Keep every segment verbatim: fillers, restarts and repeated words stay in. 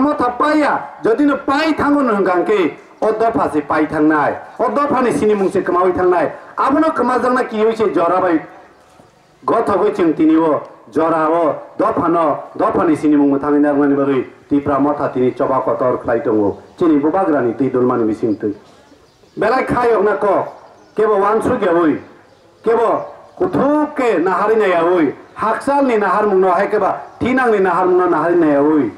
Motha paiya, jodi no pai thango no hwnkha khe o dopha se pai thangnai, o dopha ni sinimung se kwmawi thangnai, abono kwmajakna kiwi se jora bai gothogwi chwng tini o jora o dopha no, dopha ni sinimung mwthangwi narwknani bagwi Tipra Motha tini choba kotor khlai tongo chini bubagra ni twi dulma ni bising twi. Belai khayokna kok, kebo uansuk yaui, kebo kuthuk khe naharwi naiyaui, hakchalni naharmungno hai khe ba thinangni naharmungno naharwi naiyaui,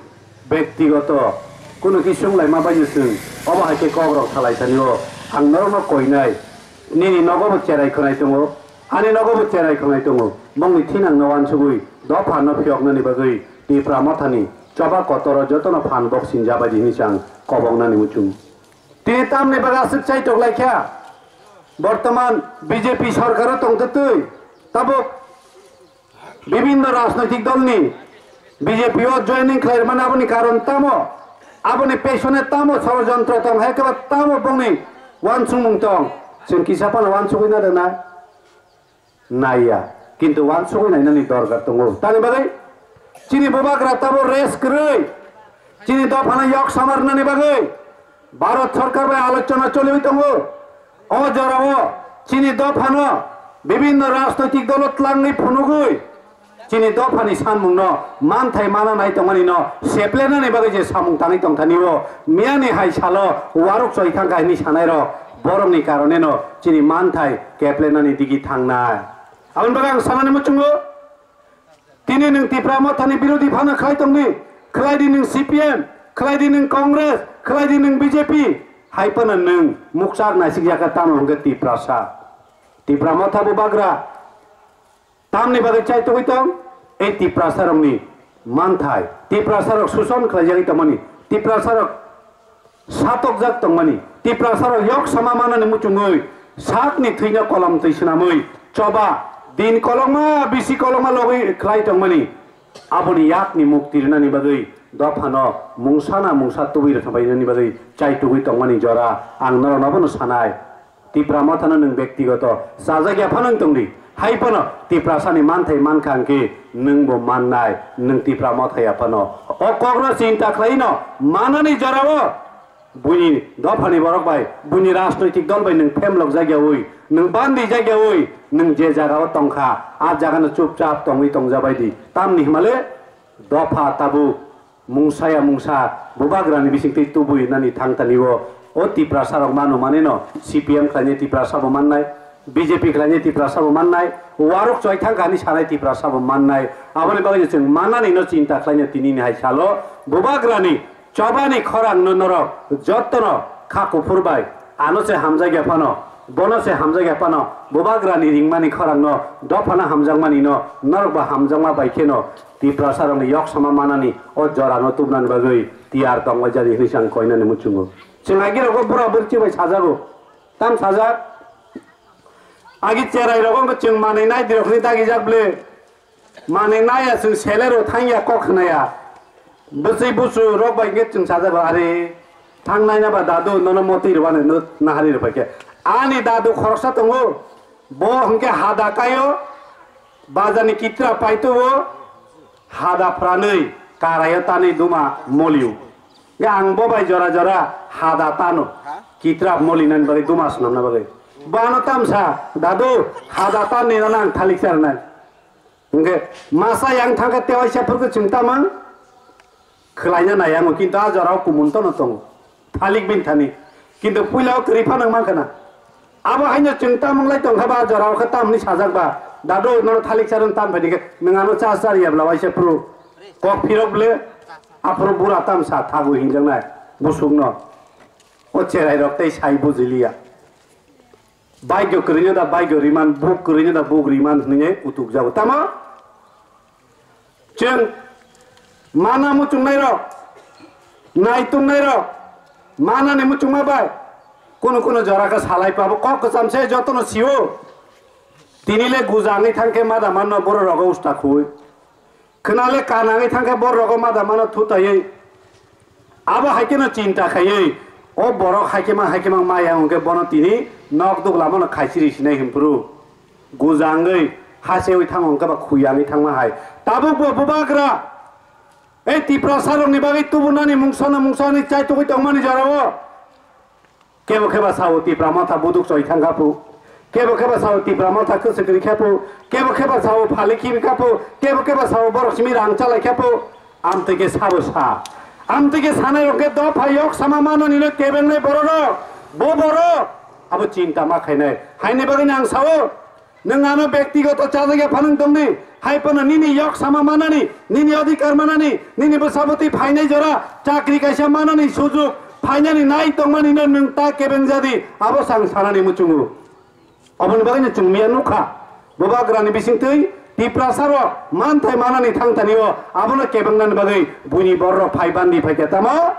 bektigoto kunu khe sung laima baino chwng obo hai khe kok rok salai thani o. Ang norokno koinai, nini nogo bo cherai khwnai tongo, ani nogo bo cherai khwnai tongo, bongni thinangno uansugwi dopha no phiyoknani bagwi Tipra Mothani choba kotoro jotono phan bok sinja bai di hwnwi se ang koboknani muchung. Tini tamni bagwi aswk chaitok lai kha? Bortoman B J P sorkaro tongtwtwi tabuk bibinno rajnoitik dolni B J P o joining khlai rwmani aboni karon tamo? Aboni pesone tamo sorojontro tong hai khe ba tamo bongni uansukmung tong? Chwng kisa phano uansugwi na rwnai? Naiya, kintu uansugwi nainani dorkar tongo. Tamni bagwi chini bubagra tabo rest kwrwi, chini dophano yok samarnani bagwi Bharat Sarkar bai alochona choliwi tongo. O jorao chini dophano bibinno rajnoitik dolo tlangwi phunugwi chini dophani sanmungno manthai mana nai tongmani no seplenani bagwi je samung tangwi tongthani o miyani hai salo waruk choi thangkha hwnwi sanai rok borokni karone no chini manthai keplenani digi thangnai. Aboni bagwi ang sanani muchungo, tini nwng Tipra Mothani birodhi phano khlai tongdi, khlai di nwng C P M, khlai di nwng Congress, khlai di nwng B J P, hai phano nwng mukchar naisik ya kha tamo hwnkhe Tiprasa. Tipra Motha bubagra tamni bagwi chaitugwi tong, ei Tiprasa rokni manthai, Tiprasa rok suson khlaijagwi tongmani, Tiprasa rok satokjak tongmani, Tiprasa rok yok sama manani muchungwi sakni thwino kolom twi swnamwi choba din kolokma bisi kolokma logwi khlai tongmani, aboni yakni mukti rwnani bagwi dophano mungsana mungsa tubui rwkha bainani bagwi chaitugwi tongmani jora ang norokno abono sanai. Tipra Mothano nwng bektigoto chajak ya phano wng tongdi, hai phano Tiprasani manthai mankha hwnkhe nwngbo mannai, nwng Tipra Motha ya phano. O kokno chinta khlaino manani jorao buini dophani borok bai, buini rajnoitik dol bai nwng phemlok jakyaui, nwng bandi jakyaui, nwng je jagao tongkha, a jagano chupchap tongwi tongjabaidi. Tamni hwnmale dopha tabuk mungsaya mungsa bubagrani bisingtwi tubui nani thangtani o, o Tiprasa rok mano manino C P M khlainai Tiprasa bo mannai, B J P khlainai Tiprasa bo mannai, waruk choi thangkha hwnwi sanai Tiprasa bo mannai. Aboni bagwi chwng manani no chinta khlaina tinini hai salo bubagrani chobani khorang no norok jotono kha kuphur bai ano se hamjakya phano, bono se hamjakya phano, bubagrani ringmani khorang no dophano hamjakmani no norok bo hamjakma bai kheno Tiprasa rokni yok sama manani o jora no tubunani bagwi tiyar tongwai jani hwnwi se ang koinani muchungo. Chwng agi rogo bura burchi bai sajago, tam sajak, agi cherai rogo wngkha chwng manwi nai dirok hwnwi dagi jak ble, manwi nai ya chwng selero thang ya kok khna ya, bwswi busu rok bai hwnkhe chwng sajago, are thang nai na ba dadu nono motwi rwani no nahari rwbai khe ani dadu khoroksa tongo, bo hwnkhe hada kaio, bazani kitra paitubo, hada phranwi karaio tanwi duma molio. Ge ang bo bai jora jora hada tano. Kitra moli nani bagwi duma swnamna bagwi. Bano tamsa, dadu, hada tanni no nang thalik charnai. Hwnkhe masa yang thangkhe tewaisa phurkhe chwng tamang khwlaina nai ango, kintu a jorao kumun tono tongo. Thalik bini thani. Kintu puila o kwrwi phano wng mankha na. Abo haino chwng tamung lai tongkha ba, a jorao khe tamni sajak ba, dadu nono thalik charwng tam phaidi khe, nwng ano cha chariya bla waisa phuru kok phirok ble, aphuru bura tamsa thago hinjaknai busukno. O cherai rok tei sai bujiliya. Baigyo kwrwino da baigyo riman, buk kwrwino da buk riman hwnwi kutuk jago. Tamo? Chwng mana muchungnairok, naitumnairok, manani muchungma bai kunu kunu jora khe salai pabo kok kwcham se jotono sio. Tini le guja wngwi thang khe mada manno borok rogo usta khui. Khwna le kana wngwi thang khe borok rogo mada mano thutaiwi. Abo hai kheno chinta khaiwi o borok hai khe ma hai khe ma maya hwnkhe bono tini nok duglamano khaisiri sinai hwnphuru. Guja wngwi hasewi thango hwnkhe ba khuyangwi thangma hai. Tabukbo bubagra Ei Tiprasa rokni bagwi tubunani mungsano mungsani chai tugwi tongmani jorao. Kebo kebo sao Tipra motha buduk choi thangkha phu. Kebo kebo sao Tipra motha kwswk rikha phu. Kebo kebo sao phali khibikha phu. Kebo kebo sao borok simi rang chalaikha phu. Amtwi khe sabo sa. Amtwi khe sanai rok khe dopha yok sama manani no kebengnai borok rok. Bo borok abo chinta ma khainai. Haini bagwi ang sao. Nwng ano bektigoto chajakya phanang tongdi, hai phano nini yok sama manani, nini adhikar manani, nini bwsabwtwi phainai jora chakri kaisa manani sujuk phainani nai tongmani no nwng ta kebeng jadi, abo sang sanani muchungo. Oboni bagwino chwng miya nukha, bubagrani bisingtwi Tiprasa rok manthai manani thangtani o abono kebengnani bagwi buini borok phai bandi phaikha tamo.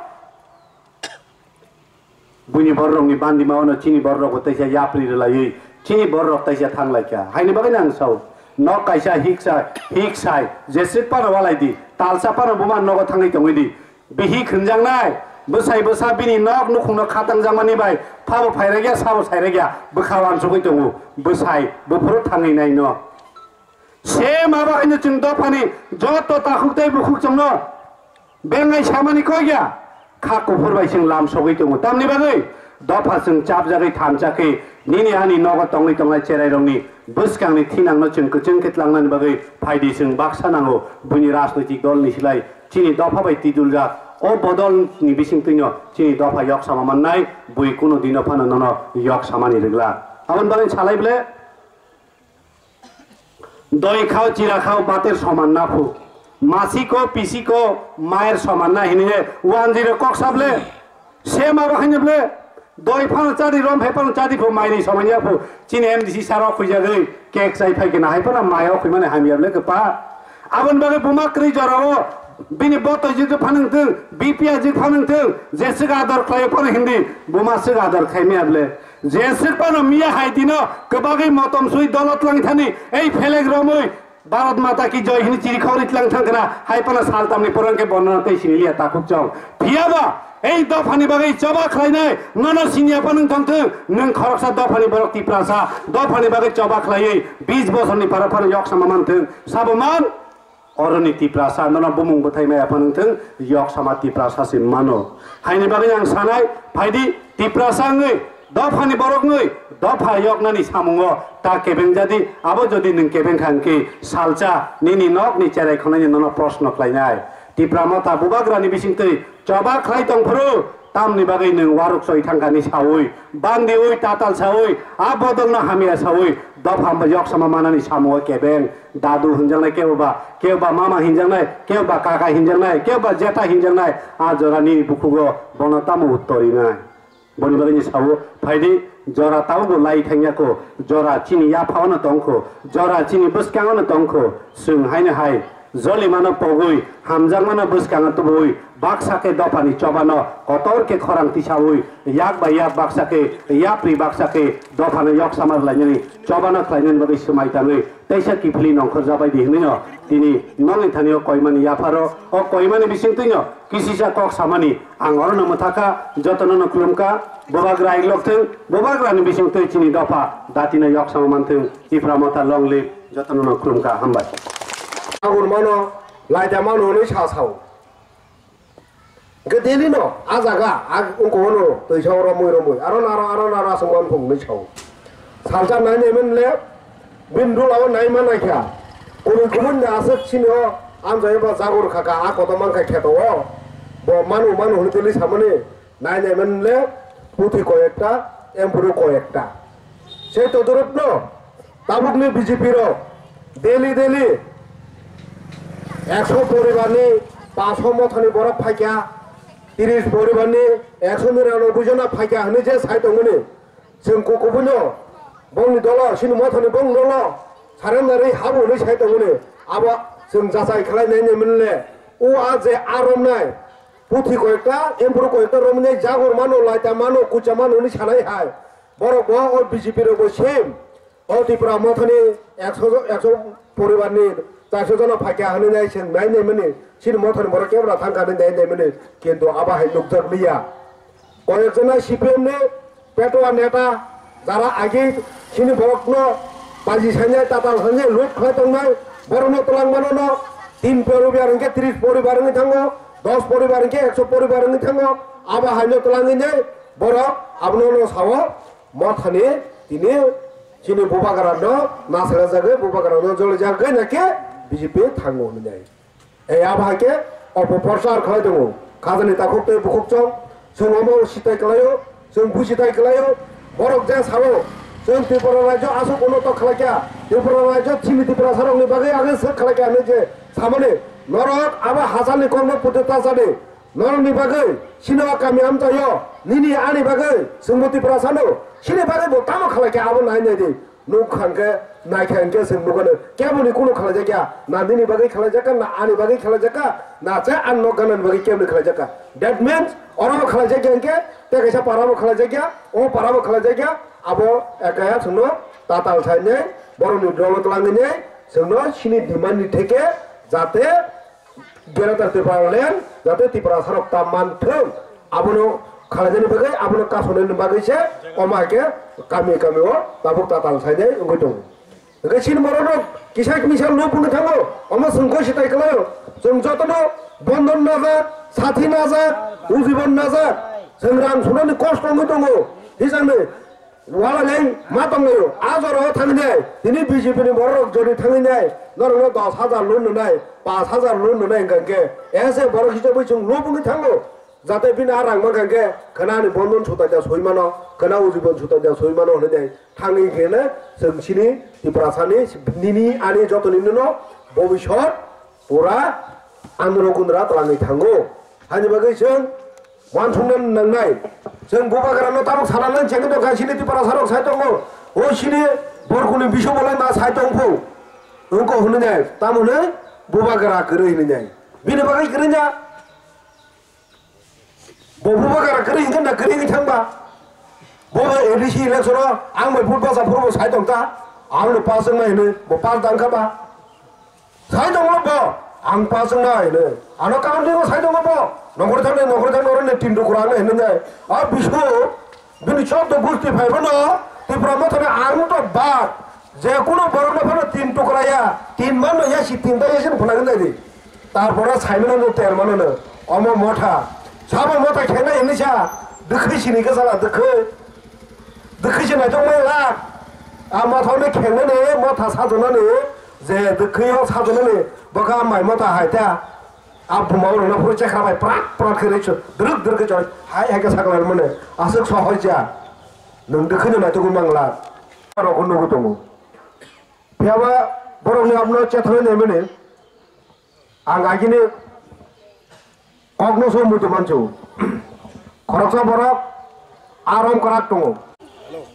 Buini bororokni bandima ono chini bororokbo teisa yapri rwlaiwi chini bororok teisa thanglaikha. Haini bagwino ang sao, nok kaisa hiksa, hiksai, jeswk phano walai di, talsa phano buma nogo thangwi tongwi di. Bihik hwnjaknai, bwsai bwsa bini nok nukhungno khatangjakmani bai phabo phairakya, sabo sairakya, bwkha uansugwi tongo, bwsai buphuru thangwi naino. Same abo haino chwng dophani joto takhuk tei bukhuk chwngno bengai samani kok ya. Kha kuphur bai chwng lam sogwi tongo. Tamni bagwi dopha chwng chapjagwi thansa khe nini ani nogo tongwi tongnai cherairokni bwskangni thinangno chwng kwchwng khe tlangnani bagwi phaidi chwng baksa nango. Buini rajnoitik dolni silai chini dopha bai tiduljak o bodolni bisingtwino chini dopha yok sama mannai, bui kuno dino phano nono yok samani rwgla. Aboni bagwi salai ble. Doi khao, chira khao, bater soman na phu. Masi ko, pisi ko, mayer soman na hini he. Wanjwi rok kok sable. Se ma bo haino ble. Doi phano chadi, rom phe phano chadi phu, mairi soman ya phu. Chini M D C saro khujagwi, kek chai phai kena hai phano mayo khumani hamya ble kapa. Aboni bagwi buma kwrwi jorao bini botoi jik phanang thung, B P A jik phanang thung, jeswk ador khlai phano hindi, buma swk ador khai maya ble. Jeswk phano miya hai dino kwbagwi motom sui dolo tlang thani, ei phelek romwi Bharat Mata ki joy hini chiri khogwi tlang thang khna, hai phano saltamni porong khe bono tei sini liya takhuk chong. Phiyaba ei dophani bagwi choba khlainai, nono siniya phano tong thung, nwng khoroksa dophani borok Tiprasa, dophani bagwi choba khlaiwi bis bosorni para phano yok sama man thung, sabo man. Oroni Tiprasa nono bumung bwthai maya phano wngthung, yok sama Tiprasa se mano. Haini bagwi ang sanai, phaidi Tiprasa wngwi, dophani borok wngwi, dopha yoknani samungo ta kebeng jadi, abo jodi nwng kebeng kha hwnkhe salsa nini nokni cherai khonani nono proshno khlainai. Tipra motha bubagrani bisingtwi choba khlai tongphuru, tamni bagwi nwng waruk soi thangkani saui, bandiui, tatal saui, a bodolno hamya saui, dopha yoksama manani samungo kebeng. Dadu hinjaknai kebo ba, kebo ba mama hinjaknai, kebo ba kaka hinjaknai, kebo ba jeta hinjaknai, a jora nini bukhugo bono tamo uttor rinai? Boni bagwi ni sao, phaidi jora tabukbo lai thangya kho, jora chini yaphao no tong kho, jora chini bwskango no tong kho, chwng haino hai jolimano pogwi, hamjakmano bwskango tubui, baksa khe dophani chobano kotor khe khorang tisaui, yak bai yak baksa khe, yapri baksa khe dophano yoksama rwlainani chobano khlainani bagwi swmai tangwi, teisa kiphilwi nongkhor jabai di hwnwi no tini nongni thani o koimani yapharo, o koimani bisingtwi no kisisa kok samani ang oro no mwthakha, jotono no khulumkha, bubagra iglok thung, bubagra ni bisingtwi chini dopha dati no yoksama manthung, Tipra motha long live, jotono no khulumkha, hambai. Agur mano, laida mano hwnwi sa sao. Hwnkhe daily no, a jaga, a wngkha hwno, twisa o romwi romwi, aro naro, aro naro, aswk man phung hwnwi sao. Salsa nai nai man le, bini dula o nai man nai kha. Kubui kubui ni aswk chini o, amjai ba jagur kha kha, a koto man kha kheto o. Bo manu, manu hwnwi daily samani, nai nai man le, puthi koi ekta, empuru koi ekta. Sei todorop no, tabukni B J P rok daily daily ekso poribarni paso mothani borok phaikha, tris poribarni ekso niranoboi jona phaikha hwnwi je sai tongmani. Chwng kukubuino bongni dolo, chini mothani bongni dolo surrender rwi habu hwnwi sai tongmani. Abo chwng jachai khlai nai nai mwnle, o a je a romnai puthi koyekta, empuru koyekta romnai, jagor mano, laita mano, kucha mano hwnwi sanai hai. Borok bo o B J P rok bo same. O Tripura mothani ekso jo-, ekso poribarni charso jona phaikha hwnwi nai chwng nai naimani, chini mothani borok kebra thangkha hwnwi nai naimani, kintu abo hai nukjak liya. Koyekjona C P M ni petua neta jara agi chini borokno baji sainai, tatal sainai, loot khlai tongnai, borokno twlang mano no Tin poribar hwnkhe tris poribar wngwi thango, dos poribar hwnkhe ekso poribar wngwi thango. Abo haino twlangwi nai borok abono no sao, mothani tini chini bubagrano nasalajagwi, bubagrano jolijagwi nakhe B J P thango hwnwi nai. Ei abo hai khe opoprochar khlai tongo. Khajani takhuk tei bukhuk chong, chwng omo sitai kwlaio, chwng busitai kwlaio. Borok je sao, chwng Tripura rajyo aswk unoto khlai kha, Tripura rajyo chini Tiprasarokni bagwi agwi swk khlai kha hinwi je samani, norok abo hachalni kokno puto ta chadi, norokni bagwi sino kami amchaio, nini ani bagwi chwngbo Tiprasano, chini bagwi bo tamo khlai kha abo nai nai di. Nuk kha hwnkhe, naikha hwnkhe chwng nukgano, keboni kunu khlaijakya, na nini bagwi khlaijakha, na ani bagwi khlaijakha, na che ang nok ganani bagwi keboni khlaijakha. That means, orobo khlaijakya hwnkhe, tei kaisa parabo khlaijakya, o parabo khlaijakya, abo ekaya chwngno tatal sainai, borokni dolo twlangwi nai, chwngno chini demand ni theke, jate Greater Tipraland jate Tiprasarok ta manthung, abono khlainani bagwi, abono kasonani bagwi se omo hai khe kami kami o tabuk tatal sainai wngwi tongo. Hwnkhe chini borok rok kisa misa luk wngwi thango, omo chwng koi sitai kwlaio. Chwng jotono bondon najak, sathi najak, ujibon najak, chwng rang sunani kosto wngwi tongo. Hisangni Wala leng ma tonglaio, a jora o thangwi nai, tini B J P ni borok rok jodi thangwi nai, norok no dos hajar loan nai, paanch hajar loan nai hwnkha khe, ese borok hisabwi chwng lob wngwi thango, jate bini a rang mankha khe, khwnani bondon sutai da soi mano, khwna ujibon sutai da soi mano hwnwi nai, thangwi khe no chwng chini Tiprasani nini ani jotoni no bobisot pura andro gundra twlangwi thango. Hani bagwi chwng Wansukna nangnai. Chwng bubagrano tabuk sana nang chengwi tongkha, chini Tiprasarok sai tongo. O chini borkuni bisu bolai ma sai tongphu. Wngkha hwnwi nai, tamo hwnwi bubagra kwrwi hwnwi nai. Bini bagwi kwrwi na? Bo bubagra kwrwi hwnkhe na kwrwi wngwi thangba? Bo A D C election o ang bai vote basa phuru bo sai tongkha. Ang no pass wngnai hwnwi, bo pass dangkha ba? Sai tongo bo, ang pass wngnai hwnwi. Ano karon twibo sai tongo bo. Nokori thangni, nokori thangni, oro ni tin tukra hwnwi hwnwi nai. A bisu, bini chobdo gusti phai phano, Tipra Mothani ang to bad. Je kuno borokno phano tin tukra ya, tin manno ya si tin ta ya sin phunagwi nai di. Tarpore sai mano no ter mano no. Omo motha. Sabo motha khenai hwnwi sa, dwkhwi sini ka sala dwkhwi. Dwkhwi se naithok mang lak. A mothokni khengnani, motha sajaknani, je dwkhwi o sajaknani, bokha mai motha hai ta. A buma o rwna phuru chekra bai prak prak khe riksu, drwk drwk khe choi, hai hai khe sakla rwmani. Aswk sohor cha. Nwng dwkhwino naithogwi mang lak. Rokho nugwi tongo. Phiyaba borokni abono chethangwi naimani. Ang agini kokno se muitu mansu. Khoroksa borok arom kwrak tongo.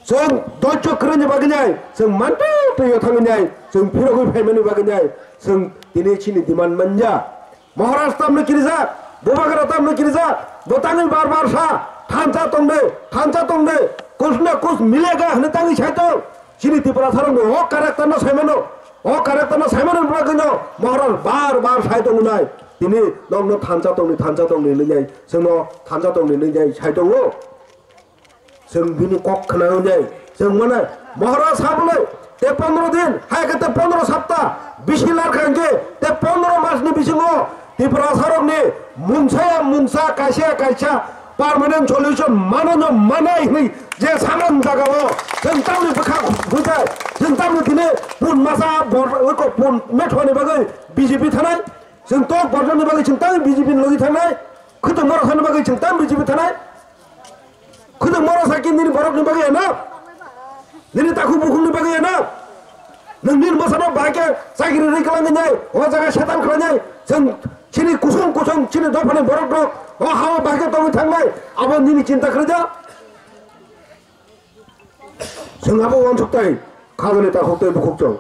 Chwng doicho kwrwini bagwi nai, chwng mantu twiyo thangwi nai, chwng phirogwi phaimani bagwi nai, chwng tini chini demand manya. Maharaj tamno kirijak, Bubagra tamno kirijak, bo tangwi bar bar sa, thansa tongde, thansa tongde, kuch na kuch milega hwnwi tangwi sai tong. Chini Tiprasarokni o character no saimano, o character no saimano bagwino Maharaj bar bar sai tongnai. Tini nokno thansa tongni, thansa tongni hwnwi nai, chwngno thansa tongni hwnwi nai sai tongo. Chwng bini kok khwnai hwnwi nai, chwng mano Maharaj sabole te pondro din, hai khe te pondro sapta, bisi larkha hwnkhe te pondro masni bisingo Tiprasarokni mungsa ya mungsa, kaisa ya kaisa permanent solution mano no manai hwnwi je saman jagao chwng tamni bwkha bujai, chwng tamni tini pun masa bor-, eko pun methoni bagwi B J P thanai, chwng tok borjoni bagwi chwng tamni B J P ni logi thanai, khwtwng borok thani bagwi chwng tamni B J P thanai. Khwtwng moro sakhe nini borokni bagwi eno? Nini takhuk bukhukni bagwi eno? Nwng nini bwsano bahai khe chakri rwi kwlangwi nai, o jaga setan khlainai, chwng chini kusung kusung chini dophani borok rok o ha-o bahai khe tongwi thangnai, abo nini chinta kwrwi da? Chwng abo uansuk tai, khajani takhuk tei bukhuk chwng.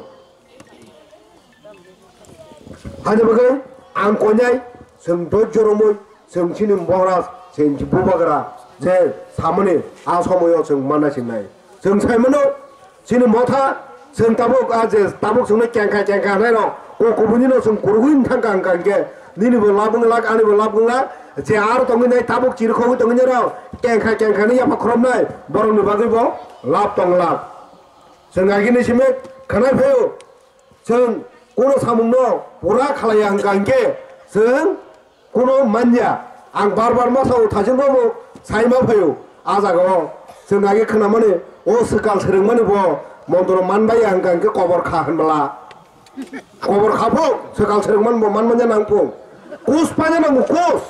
Haini bagwi ang koinai, chwng doijjo romwi, chwng chini Maharaj, chwng bubagra, je samani a somoyo chwng manna sinai. Chwng saimano, chini motha, chwng tabuk, a je tabuk chwngno kengkha kengkha hwnai rok, o kubunino chwng kurugwi thangkha hwnkha hwnkhe, nini bo lab wnglak, ani bo lab wnglak, je aro tongwi nai tabuk chirikhogwi tongwi nai rok, kengkha kengkha ni yapha khoroknai, borokni bagwi bo lab tonglak. Chwng agini simi khwnai phaio, chwng Kuno samungno pura khalaiya hwnkha hinkhe chwng kuno manya. Ang bar bar ma sao, thaichung rokbo sai ma phaio. A jagao chwng age khwnamani, o swkal swrwngmani bo montro manbaiya hwnkha hinkhe kobor kha hwnbala. Kobor kha phung, swkal swrwngmani bo manmanya nang phung. Kus paina nango, kus.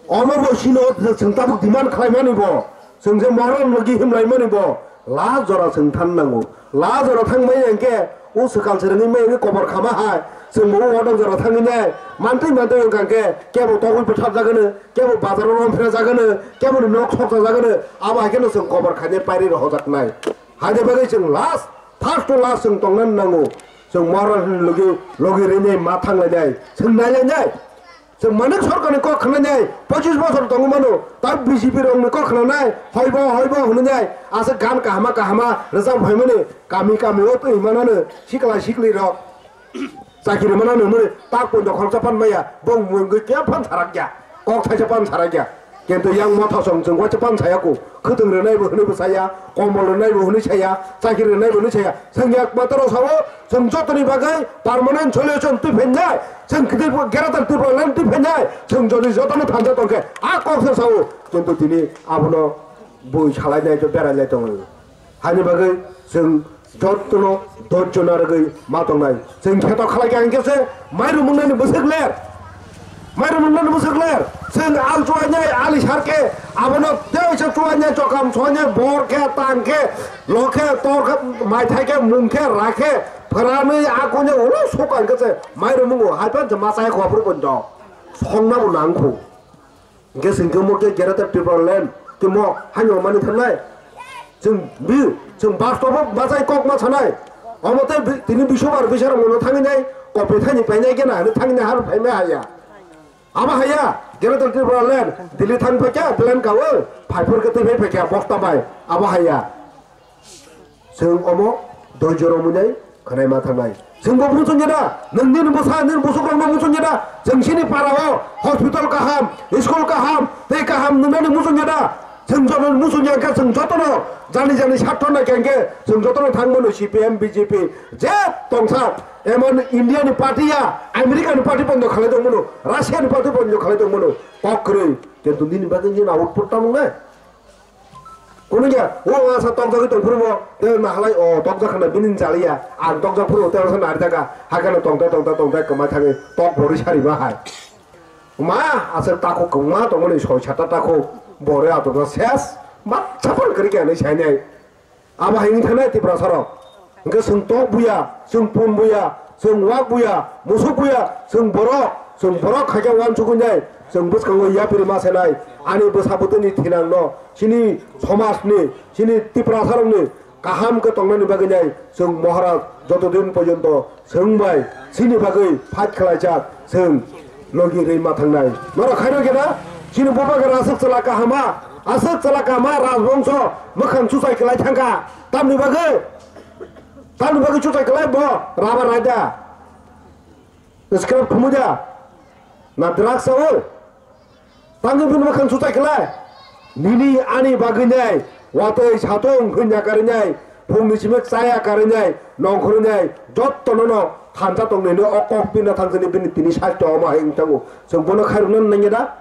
Omo bo sino chwng tabuk demand khlaimani bo, chwng je moron logi himlaimani bo, last jora chwng than nango. Last jora thang maya hinkhe o swkal swrwngwi maya hinkhe kobor khama hai. Chwng bo o odok jora thangwi nai. Mantwi mantwi wngkha hinkhe kebo togwi bwthar jagano, kebo bazaro rom phira jagano, kebo ni nok sok jagano. Abo hai kheno chwng kobor khainai pairi rohojak nai. Haini bagwi chwng last, first to last chwng tongna nango. Chwng moron logi, logi rinai ma thanglainai. Chwng nailainai. Chwng manik sorkarni kok khwnanai, pochis bosor tongwi mano, ta B J P rokni kok khwnanai, hoibo, hoibo hwnwi nai, aswk gan kahama, kahama rwchap phaimani, kami, kami o twi manano, sikla, sikli rok chakiri manano hwnwi, tak poito khoroksa pan maya, bong mungwi khe pan sarakya, kok thaisa pan sarakya. Kintu yang mothosong chwng waisa pan sayaku, khwtwng rwnai bo hwnwi bo saya, komol rwnai bo hwnwi saya, chakiri rwnai bo hwnwi saya. Chwng yak mataro sao, chwng jotoni bagwi permanent solution twi phainai, chwng kiti geratar Tripura land twi phainai, chwng jodi jotono thansa tongkhe, a kok se sao, kintu tini abono bui salainai to berailai tongo. Haini bagwi chwng jotono dojjo narwgwi ma tongnai. Chwng kheto khalai kha hinkhe se mairum wngnani bwswk ler. Mairum wngnani bwswk ler. Chwng al chuainai, ali sarkhe, abono tei se chuainai, chokam soinai, bor khe, tang khe, lo khe, tor khe, mai thai khe, mung khe, ra khe, phwranwi, a koinai ulo sokang khe se mairum wngo. Hai phan se ma chaya kho aphuru poito. Songna bo nang kho. Hingke singke mo ke Greater Tipraland ke mo haino mani thangnai. Chwng bi, chwng bastobo bachai kok ma sanai. Omo tei bi, tini bisobar bisar mono thangwi nai, kopi thani painai kena hwnwi thangwi nai har phaima haya. Abo haya, Greater Tipraland, Delhi thang phaikha, plan kawo, phaiphur ke twi phai phaikha, bosta bai, abo haya. Chwng omo doijo romwi nai khwnai ma thangnai. Chwng bo muchungya da, nwng nini bwsa, nini busukrokno muchungya da. Chwng sini para o hospital kaham, school kaham, tei kaham nungnani muchungya da. Chwng jotono muchungya khe chwng jotono jani jani sartho nai khe chwng jotono thangmano C P M, B J P, je tongsa, emon India ni party ya, America ni party bondo khalai tongmano, Russia ni party bondo khalai tongmano, kok kwrwi, kintu nini bagwi nini output tamo nai. Kuno ya, o asa tokjagwi tongphuru bo, tei nahalai o tokjak khana bini jaliya, ang tokjak phuru tei asa nari daga, hakhe no tongta tongta tongta kwma thangwi tok bori sari ba hai. Ma, asa takhuk kwma tongmani soi sata takhuk, bore atorno ses, ma chapang kwrwi khe hinwi sainai. Abo hai wngwi thanai Tiprasa rok. Hingke chwng tok buya, chwng pun buya, chwng wak buya, musuk buya, chwng borok, chwng borok khaikhe uansukgwi nai, chwng bwskango yapri ma senai, ani bwsa bwtwini thinangno, chini somajni, chini Tiprasarokni kaham khe tongnani bagwi nai, chwng Maharaj joto din porjonto chwng bai chini bagwi fight khlaijak, chwng logi rwi ma thangnai. Norok khairok khe na? Chini bupha khe aswk chwla kahama, aswk chwla kahama rajbongso mwkhang chuchai kwlai thangkha. Tamni bagwi, tamni bagwi chuchai kwlai bo raba raida. Scrap khumui da. Na drugs sao. Tangwi bini mwkhang chuchai kwlai. Nini ani bagwi nai, watwi satung hwnya karwi nai, phungni simi chaya karwi nai, nongkhorwi nai, jotto nono thansa tongnaino o kok pina thangsani bini tini saisto omo hai wng thango. Chwng bono khairoknani nangya da?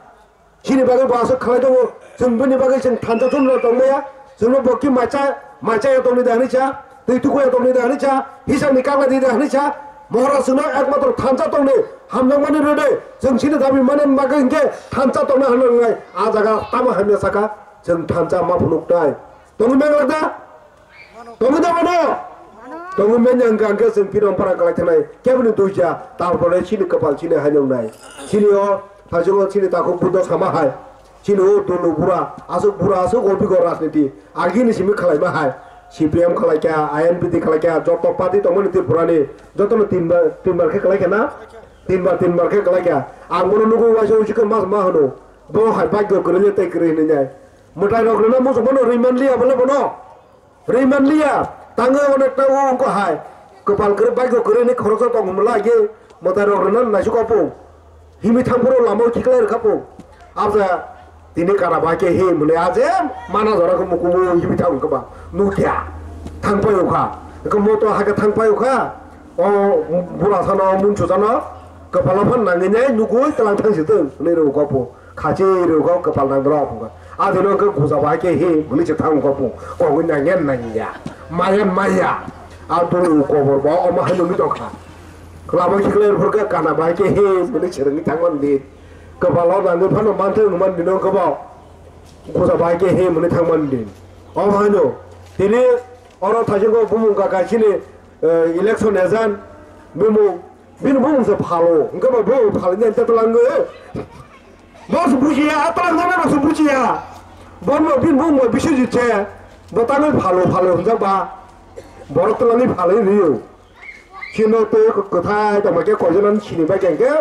Chini bagwi bo aswk khlai tongo, chwng bini bagwi chwng thansa thumrok tongmaya, chwngno bo ki macha, machaya tongni da hwnwi cha, twi tukuya tongni da hwnwi cha, hisangni kakla di da hwnwi cha, Maharaj chwngno ekmatro thansa tongni hamjakmani rwdi, chwng chini dabi manani bagwi hinkhe thansa tongna hwnwi wngnai, a jaga tamo hamya saka, chwng thansa ma phunuknai. Tongwi manglak da? Tongwi da mano? Tongwi manya hwnkha hwnkhe chwng phirong phara kwlai thanai. Keboni duija, tarpore chini kwpal chini haino wngnai. Chini o, thaichungo chini takhuk Buddho sama hai. Chini o dulu bura, aswk bura, aswk o bigo rajniti. Agini simi khwlaima hai. C P M khwlaikha, I N P T khwlaikha, joto party tongmani Tripurani, jotono tinbar, tinbar khe khwlaikha na? Tinbar, tinbar khe khwlaikha. Ang bono nugwi waisa usikhe mas ma hwno. Bo hai bagyo kwrwile tei kwrwi hinwi nai. Mwtai rok rwna muchung bono rwi manliya bole bono. Rwi manliya, tangwi onek ta o wngkha hai. Kwpal kwrwi, bagyo kwrwi ni khoroksa tong hwnla ye, mwtai rok rwna naisuk apo. Himwi thang phuru lama o khiklai rwkha po. Abja tini kana bai khe him hwnwi aje mana jora khe mukumu himwi thang kha ba. Nukya. Thang pai ukha. Khe moto hakhe thang pai ukha. O bura sano munchu sano kwpalo phan nangwi nai nugwi tlang thang si tong hwnwi rw kok pu. Khachi rw kok kwpal nang dro phunga. A dino khe guja bai khe he hwnwi se thang kok pu. Kogwi nang yan nang ya. Ma yan ma ya. A dulu kobor bo omo hai nungwi tong kha. Lama khe khlai phur khe kana bai khe he hwnwi se rwngwi thang man di. Kwpalo nangwi phano man thang man dino khe bo. Guja bai khe he hwnwi thang man di. Omo hai no. Tini oro thaisingo bumung kaka chini, eh, election agent bumung Bini bumung se phalo, hwnkhe bo bo phalni ante twlango. Bo se bujiya, a twlang jana bo se bujiya. Bono bini bumung bo Biswajit se, bo tangwi phalo phalo hwnjak ba. Borok twlangwi phalwi rw-o. Chino twi kwthai tongma khe koijanan sini bai khe hwnkhe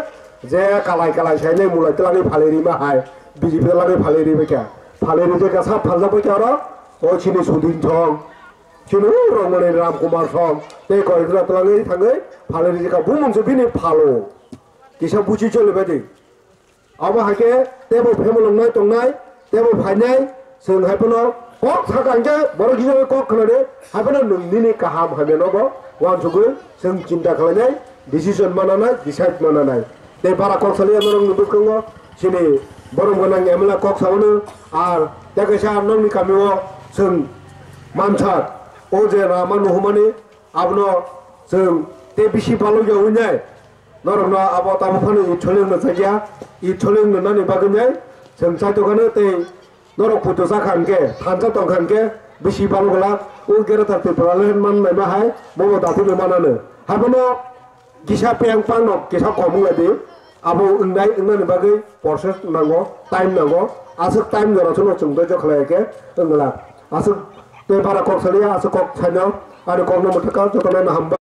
je kalai kalai sainai mulai twlangwi phalwi rima hai. B J P twlangwi phalwi rima khe. Phalwi rwjak khe sa phaljak bai khe oro, o chini Sudin thong. Chini u Rongmani Ram Kumar song tei koi jora twlangwi thangwi phalwi rijikha. Bumung se bini phalo. Kisa buchi choli baidi. Abo hai khe tebo phemulungnai tongnai, tebo phainai, chwng hai phano kok sakha hwnkhe borok kisa kok khwnadi, hai phano nwng nini kaham hamya nobo uansugwi chwng chinta khlainai, decision mananai, decide mananai. Tei bara kok saliya norokni bwskango chini borom gwnang M L A kok saono, ar tei kaisa nokni kamio chwng mansak, o je rama nuhumani abono chwng tei bisi balokya wngnai. Norokno abo tabuk phano itholing no chakya, itholing no nani bagwi nai chwng chaitokano tei norok puto sakha hwnkhe, thansa tongkha hwnkhe bisi balok glak, o Greater Tipraland man naima hai bobo dathino manano. Habono Kisa peng pang no kisa kom wng lai di. Abo wngnai, wngnani bagwi process nango, time nango. Aswk time jora sono chwng doijo khlai khe wng glak. Aswk tei bara kok saliya, aswk kok saino, ani kok no mwthaka jotono no hambai.